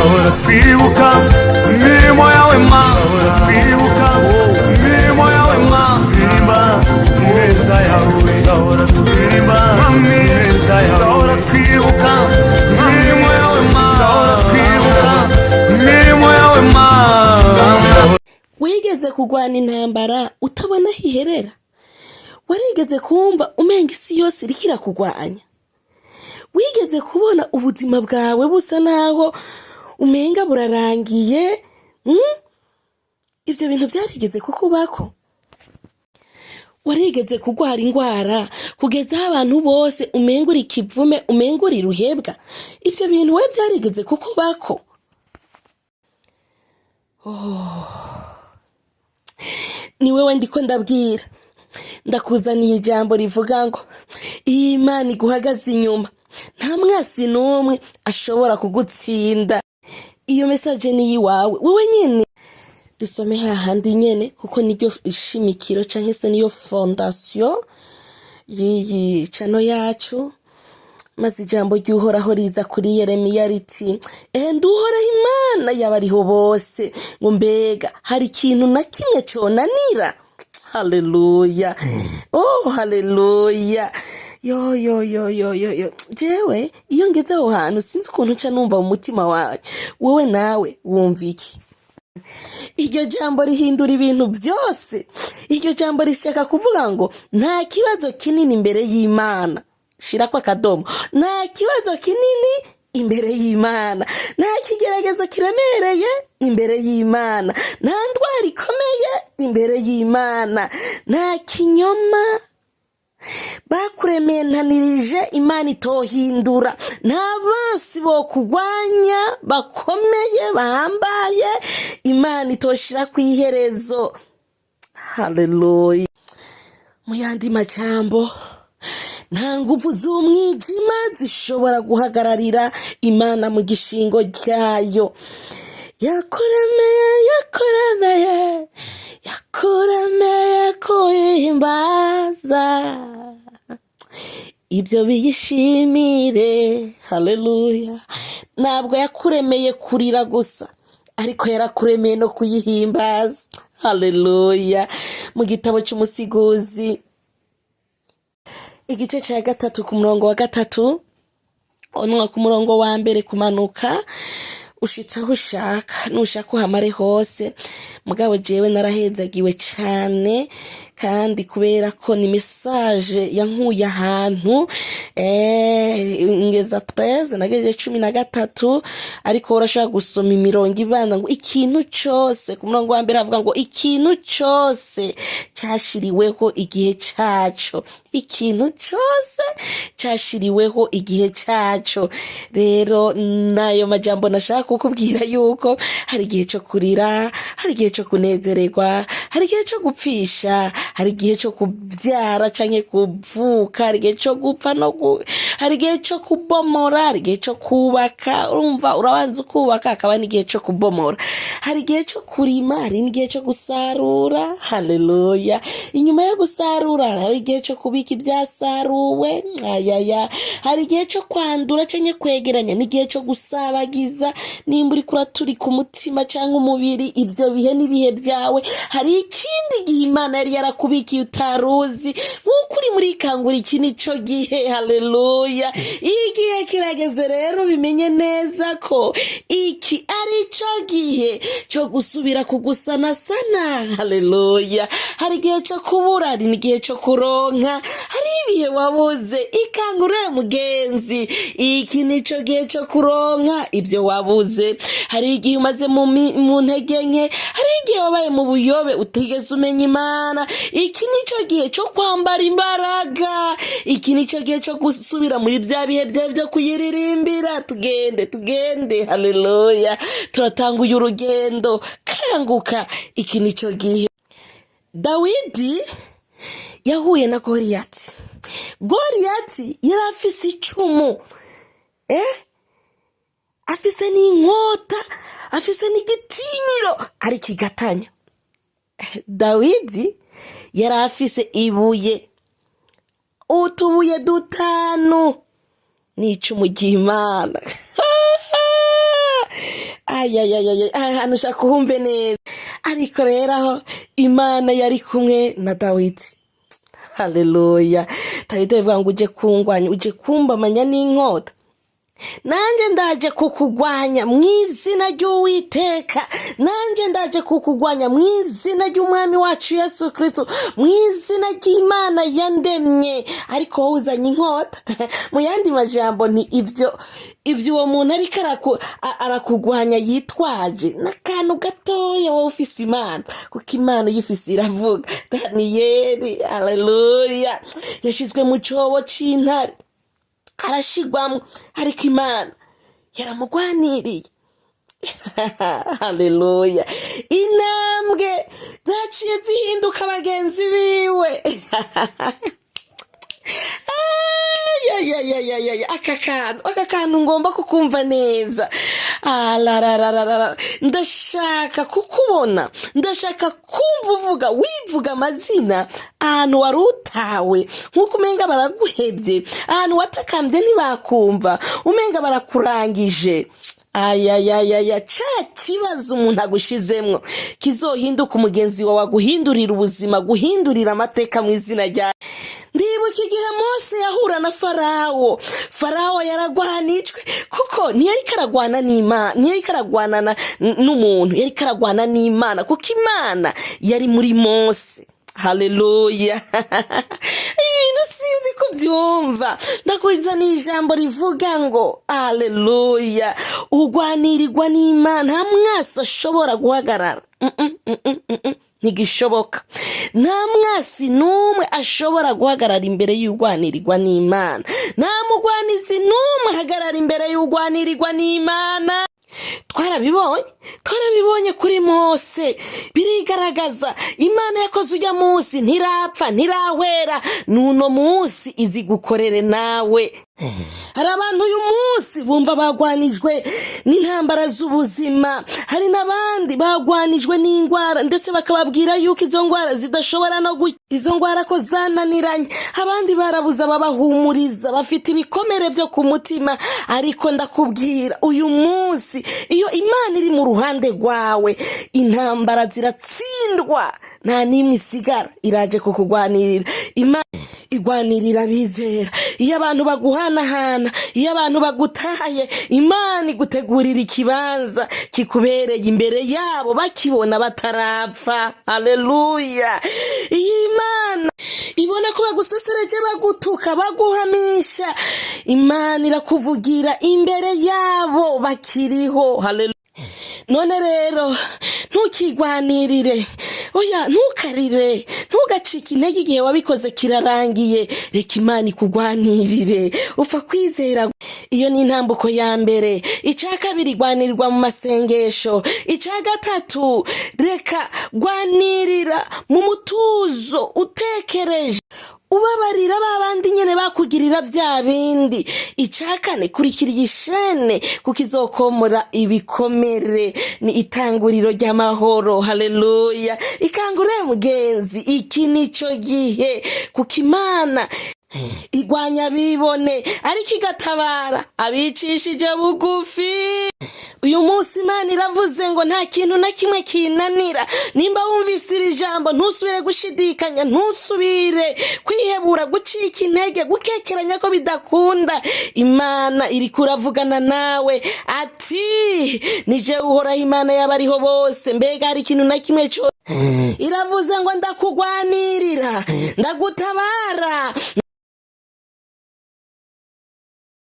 Tuzahora twibuka imirimo yawe Mana, tuzahora twibuka imirimo yawe Mana, turirimba ineza yawe, tuzahora turirimba ineza yawe, tuzahora twibuka imirimo yawe Mana, tuzahora twibuka imirimo yawe Mana. Wigeze kurwana intambara utabona aho iherera? Warigeze kumva umenga isi yose iriko irakugwanya? Wigeze kubona ubuzima bwawe busa naho umenga burarangiye? Ivyo bintu vyarigeze kukubako? Warigeze kugwara ingwara kugeza aho abantu bose umenga uri ikivume, umenga uri ruhebwa? Ivyo bintu we vyarigeze kukubako? Ni wewe ndiko ndabwira, ndakuzaniye ijambo rivuga ngo iyo Imana iguhagaze inyuma, nta mwasi n'umwe ashobora kugutsinda. Iyo message ni iyiwawe wewe nyene. Dusome hahandi nyene, kuko niryo ishimikiro canke se niyo fondation y'iyi channel yacu. Maze ijambo ry'Uhoraho riza kuri Yeremiya riti: "Ehe, nduhoraho Imana y'abariho bose, ngo mbega hari ikintu na kimwe conanira?" Haleluya, oh haleluya! Yo yo yo yo yo yo, jewe iyo ngeze aho hantu sinzi ukuntu nca numva mu mutima wawe. Wowe nawe wumva iki? Iryo jambo rihindura ibintu byose. Iryo jambo rishaka kuvuga ngo nta kibazo kinini imbere y'Imana. Shirako akadomo. Nta kibazo kinini imbere y'Imana, nta kigeragezo kiremereye imbere y'Imana, nta ndwara ikomeye imbere y'Imana, nta kinyoma bakurementanirije Imana itohindura, nta basi bokugwanya bakomeye bahambaye Imana itoshira ku iherezo. Haleluya! Mu yandi majambo, nta nguvu z'umwijima zishobora guhagararira Imana mu gishingo ryayo. Yakuremeye, yakuremeye, yakuremeye kuyihimbaza, ibyo biyishimire. Haleluya! Ntabwo yakuremeye kurira gusa, ariko yarakuremeye no kuyihimbaza. Haleluya! Mu gitabo cy'Umusiguzi, igice cya 3, ku murongo wa 3, onwa ku murongo wa 1 kumanuka, ushitse aho ushaka, nushaka uhamare hose. Mugabo jewe narahezagiwe cyane, kandi kubera ko ni message yankuye ahantu ngeza 13, nagejeje 13. Ariko urashobora gusoma imirongo ibanza ngo ikintu cyose, ku murongo wa 1 havuga ngo ikintu cyose cyashiriweho igihe cyaco, ikintu cyose cyashiriweho igihe cyaco. Rero nayo majambo nashaka kukubwira, yuko hari igihe cyo kurira, hari igihe cyo kunezererwa, hari igihe cyo gupfisha, hari igihe cyo kubyara canke kuvuka, hari igihe cyo gupfa no hari igihe cyo kubomora, hari igihe cyo kubaka. Urumva, urabanza ukubaka, hakaba n'igihe cyo kubomora. Hari igihe cyo kurima, hari n'igihe cyo gusarura. Haleluya! Inyuma yo gusarura hari igihe cyo kubika ibyasaruwe. Ayaya, hari igihe cyo kwandura canke kwegeranya n'igihe cyo gusabagiza. Nimba uriko uraturika umutima cyangwa umubiri, ibyo bihe n'ibihe byawe. Hari ikindi gihe Imana yari yarakubikiye utaruzi. Nk'uko uri muri Kangura, iki nico gihe. Haleluya! Igihe kirageze rero, bimenye neza ko iki ari cyo gihe cyo gusubira kugusanasana. Haleluya! Hari igihe cyo kubura, hari n'igihe cyo kuronka. Hari ibihe wabuze. Ikangure mugenzi, iki nico gihe cyo kuronka ibyo wabuze. Hari igihe umaze mu ntege nke, hari igihe wabaye mu buyobe utigeze umenya Imana. Iki nico gihe cyo kwambara imbaraga, iki nico gihe cyo gusubira muri bya bihe byawe byo kuyiririmbira. Tugende, tugende! Haleluya! Turatanguye urugendo. Kanguka, iki nico gihe. Dawidi yahuye na Goriyati. Goriyati yari afise icumu, afise n'inkota, afise n'igitinyiro, ariko igatanya. Dawidi yari afise ibuye, utubuye dutanu n'icumu ry'Imana. Ayayayaya, aha hantu ushaka uhumve neza. Ariko rero aho Imana yari kumwe na Dawidi. Haleluya! Dawidi bivuga ngo: "Uje kungwanya, uje kumbamanya n'inkota, nanjye ndaje kukugwanya mu izina ry'Uwiteka, nanjye ndaje kukugwanya mu izina ry'Umwami wacu Yesu Kirisito, mu izina ry'Imana yandemye, ariko wowe uzanye inkota." Mu yandi majambo, ni ibyo uwo muntu ariko arakugwanya yitwaje n'akantu gatoya, wowe ufise Imana, kuko Imana uyifise iravuga. Daniyeli, haleluya, yashyizwe mu cyobo c'intare, arashigwamo, ariko Imana yaramugwaniriye. Haleluya! Intambwe zaciye zihinduka bagenzi biwe. Ayayayayaya, aka kantu ngomba kukumva neza. Ararararara, ndashaka kukubona, ndashaka kumva uvuga, wivuga amazina ahantu wari utawe, nk'uko umenga baraguhebye, ahantu watakambye ntibakumva, umenga barakurangije. Ayayayaya, ca kibazo umuntu agushizemwo kizohinduka umugenzi wawe, aguhindurira ubuzima, guhindurira amateka mu izina rya. Ndibuka igihe Mose yahura na Farawo. Farawo yaragwanijwe, kuko ntiyariko aragwana n'Imana, ntiyariko aragwana n'umuntu, yariko aragwana n'Imana, kuko Imana yari muri Mose. Haleluya! Ibintu sinzi kubyumva. Ndakuzaniye ijambo rivuga ngo: haleluya, ugwanirirwa n'Imana, nta mwasi ashobora guhagarara. Ntigishoboka, nta mwasi n'umwe ashobora guhagarara imbere y'urwanirirwa n'Imana, nta mugwanizi n'umwe ahagarara imbere y'urwanirirwa n'Imana. Twarabibonye, twarabibonye kuri Mose, birigaragaza. Imana yakoze ujya munsi, ntirapfa, ntirahwera, n'uno munsi izi gukorere nawe. Hari abantu uyu munsi bumva bagwanijwe n'intambara z'ubuzima, hari n'abandi bagwanijwe n'indwara, ndetse bakababwira yuko izo ndwara zidashobora no gukira, izo ndwara ko zananiranye. Abandi barabuze ababahumuriza, bafite ibikomere byo ku mutima. Ariko ndakubwira uyu munsi, iyo Imana iri mu ruhande rwawe, intambara ziratsindwa, nta n'imwe isigara. Iraje kukugwanirira. Imana igwanirira abizera. Iyo abantu baguhanahana, iyo abantu bagutaye, Imana igutegurira ikibanza kikubereye imbere yabo, bakibona batarapfa. Haleluya! Iyo Imana ibona ko bagusesereje, bagutuka, baguhamisha, Imana irakuvugira imbere yabo bakiriho. Haleluya! None rero ntukigwanirire, oya, ntukarire, ntugacike intege. Igihe wabikoze kirarangiye, reka Imana ikugwanirire, upfa kwizera. Iyo ni intambuko ya mbere. Icya kabiri, gwanirwa mu masengesho. Icya gatatu, reka gwanirira mu mutuzo, utekereje, ubabarira ba bandi nyene bakugirira bya bindi. Icya kane, kurikira iyi shene, kuko izokomora ibikomere, ni itanguriro ry'amahoro. Haleluya! Ikangure mugenzi, iki nico gihe, kuko Imana igwanya abibone, ariko igatabara abicishije bugufi. Uyu munsi Imana iravuze ngo: "Nta kintu na kimwe kinanira." Nimba wumvise iri jambo, ntusubire gushidikanya, ntusubire kwihebura, gucika intege, gukekeranya ko bidakunda. Imana iri kuravugana nawe ati: "Nije Uhoraho, Imana y'abariho bose. Mbega hari ikintu na kimwe cyo?" Iravuze ngo: "Ndakugwanirira, ndagutabara,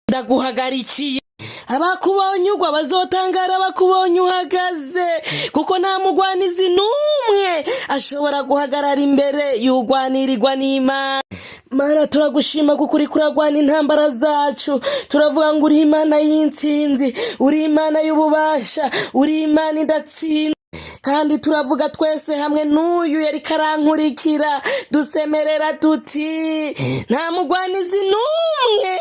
ndaguhagarikiye. Abakubonye ugwa bazotangara bakubonye uhagaze, kuko nta mugwanizi n'umwe ashobora guhagarara imbere y'ugwanirirwa n'Imana." Mana, turagushima kuko uri kuragwana intambara zacu. Turavuga ngo uri Imana y'intsinzi, uri Imana y'ububasha, uri Imana idatsinda. Kandi turavuga twese hamwe n'uyu yari karankurikira, dusemerera tuti: "Nta mugwanizi n'umwe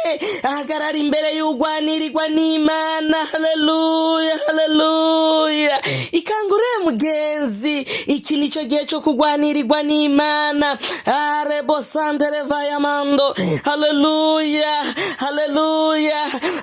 ahagarara imbere y'ugwanirirwa n'Imana." Haleluya, haleluya! Ikangure mugenzi, iki Iki nicyo gihe cyo kugwanirirwa n'Imana. Arebo sanderevayamando. Haleluya, haleluya.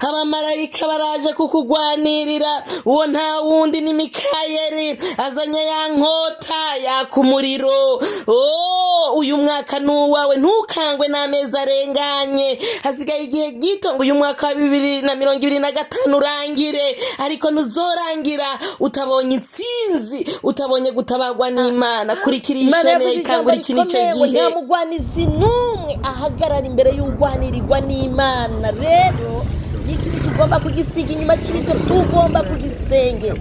Abamarayika baraje kukugwanirira. Uwo nta wundi ni Mikayeli, azanye ya nkota yaka umuriro. Oh, uyu mwaka ni uwawe, ntukangwe n'amezi arenganye. Hasigaye igihe gito ngo uyu mwaka wa 2025 urangire, ariko ntuzorangira utabonye intsinzi, utabonye gutabarwa n'Imana. Kurikira iyi Imana shene, yavuze ijambo ikangura. Iki nicyo rikomeye ngo gihe. nta mugwanizi n'umwe ahagarara imbere y'ugwanirirwa n'Imana. Rero iki tugomba kugisiga inyuma cy'ibito, tugomba kugisengera.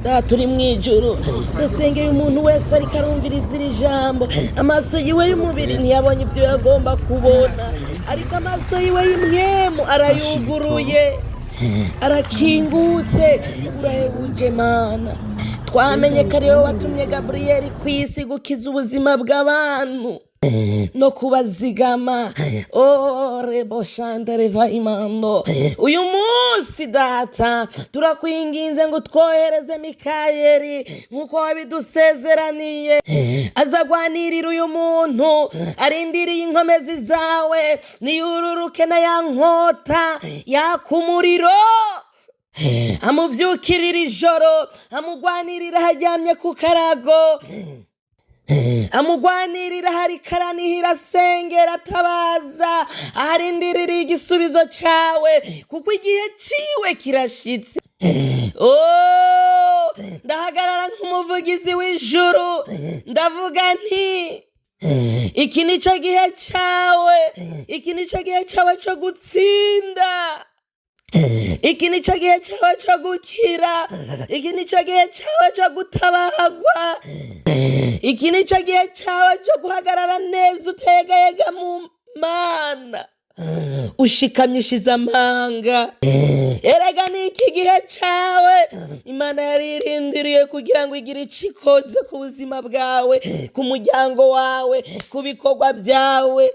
Data uri mu ijuru, dusengeye umuntu wese ariko arumviriza iri jambo. Amaso yiwe y'umubiri ntiyabonye ibyo yagomba kubona, ariko amaso yiwe y'imwemu arayuguruye, arakingutse. Urahebuje Mana. Twamenye ko ari wowe watumye Gaburiyeli ku isi gukiza ubuzima bw'abantu no kubazigama. Oh, rebo shandereva imando. Uyu munsi Data, turakwinginze ngo twohereze Mikayeli nk'uko wabidusezeraniye, azagwanirira uyu muntu arindiriye inkomezi zawe. Niyururuke na ya nkota yaka umuriro, amubyukirira ijoro, amugwanirira aho aryamye ku karago, amugwanirira hari karanihira, asengera, atabaza, aharindirira igisubizo cyawe, kuko igihe ciwe kirashitse. Oh, ndahagarara nk'umuvugizi w'ijuru, ndavuga nti: iki nicyo gihe cyawe, iki nicyo gihe cyawe cyo gutsinda, iki nicyo gihe cyawe cyo gukira, iki nicyo gihe cyawe cyo gutabagwa, iki nicyo gihe cyawe cyo guhagarara neza utegayega mu Mana, ushikamye, ushize amanga. Erega ni iki gihe cyawe Imana yari irindiriye kugira ngo igire icyo ikoze ku buzima bwawe, ku muryango wawe, ku bikorwa byawe.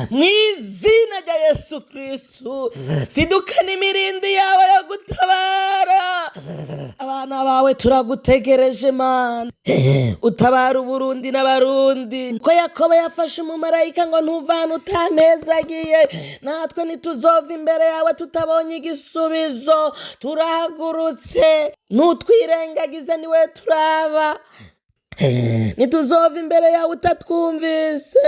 Mu izina rya Yesu Kristu, sidukana imirindi yawe yo gutabara abana bawe. Turagutegereje Mana, utabara Uburundi n'Abarundi. Ko Yakobo yafashe umumarayika ngo ntuvane utamezagiye, natwe ntituzova imbere yawe tutabonye igisubizo. Turahagurutse, ntutwirengagize, niwe turaba. Ntituzova imbere yawe utatwumvise.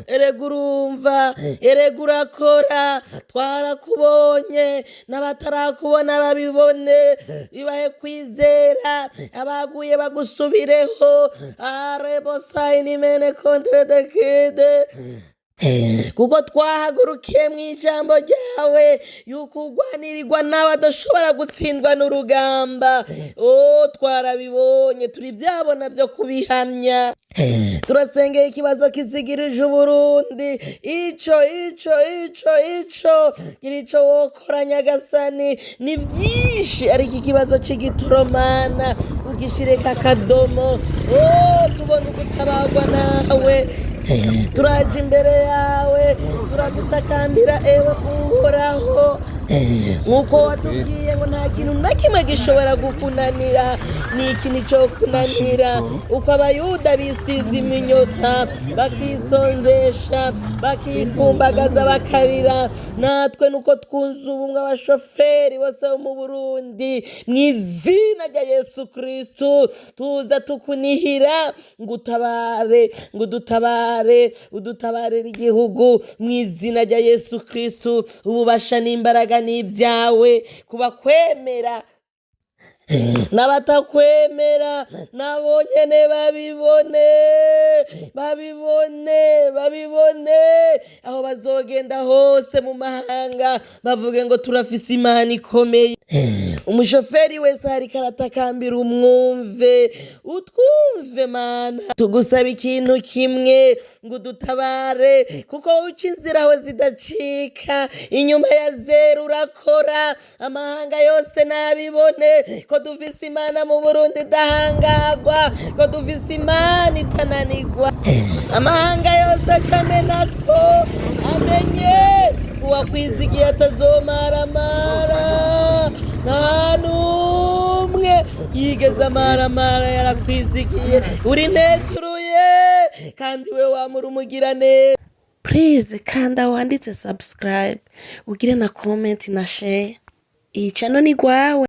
Erega urumva, erega urakora. Twarakubonye, n'abatarakubona babibone, bibahe kwizera, abaguye bagusubireho. Arebo sayini mene kontre de kide, kuko twahagurukiye mu ijambo ryawe yuko ugwanirirwa nawe adashobora gutsindwa n'urugamba. O, twarabibonye, turi byabona byo kubihamya. Turasengeye ikibazo kizigirije Uburundi. Ico ico ico ico gira ico wokora Nyagasani. Ni byinshi, ariko ikibazo c'igitoromana ugishireka akadomo. O, tubona ugutabarwa nawe. Turaje imbere yawe, turagutakambira ewe Uhoraho, nk'uko watubwiye ngo nta kintu na kimwe gishobora gukunanira. Ni iki nicyo kunanira? Uko Abayuda bisize iminyota, bakisonzesha, bakikumbagaza, bakarira, natwe nuko twunze ubumwe, abashoferi bose bo mu Burundi, mu izina rya Yesu Kristu, tuza tukunihira ngo utabare, ngo udutabare, udutabarire igihugu mu izina rya Yesu Kristu. Ububasha n'imbaraga ni ibyawe kuba kwemera n'abatakwemera nabo nyene babibone, babibone, babibone. Aho bazogenda hose mu mahanga bavuge ngo turafise Imana ikomeye. Umushoferi wese ariko aratakambira, umwumve, utwumve Mana. Tugusaba ikintu kimwe, ngo udutabare, kuko wowe uca inzira aho zidacika, inyuma ya zeru urakora. Amahanga yose nabibone ko dufise Imana mu Burundi idahangagwa, ko dufise Imana itananigwa. Amahanga yose acamenako amenye uwakwizigiye atazomaramara, nta n'umwe. Yigeze amaramara, yarakwizigiye, uri nteturuye, kandi we wamura umugiraneza. Please kanda wanditse subscribe, ugire na comment na share. Iyi channel ni gwawe.